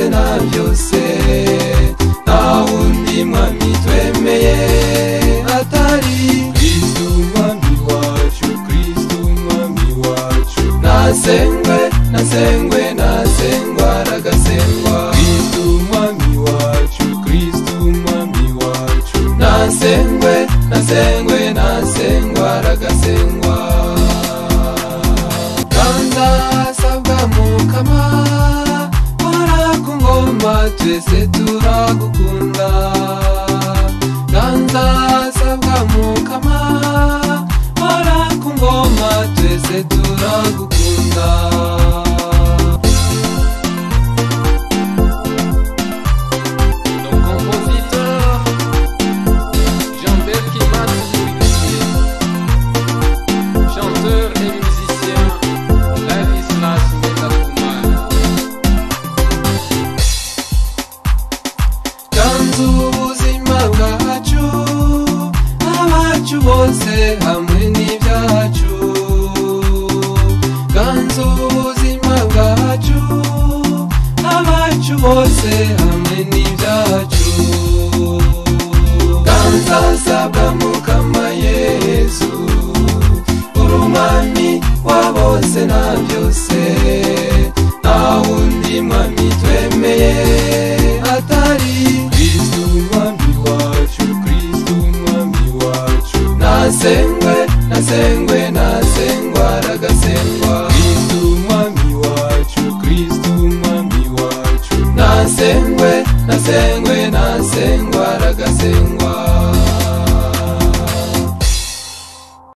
bose na byose, nta wundi mwami twemeye atari Kristu mwami wacu, Kristu mwami wacu. Nasengwe, nasengwe, nasengwa aragasengwa. Kristu mwami wacu, Kristu mwami wacu. Nasengwe, nasengwe, nasengwa aragasengwa. Ganza sabwa mukama, hora ku ngoma twese turagukunda. Ganza sabwa mukama, hora ku ngoma twese turagukunda. Nos compositeurs, Jean-Bert Kimat Nkurikiye, chanteur et musicien, Ladislas Ngendakumana. Ganza ubuzima bwacu, abacu bose hamwe n'ibyacu. Ganza ubuzima bwacu, abacu bose hamwe n'ibyacu. Ganza sabwa mukama Yesu, uri umwami wa bose na byose.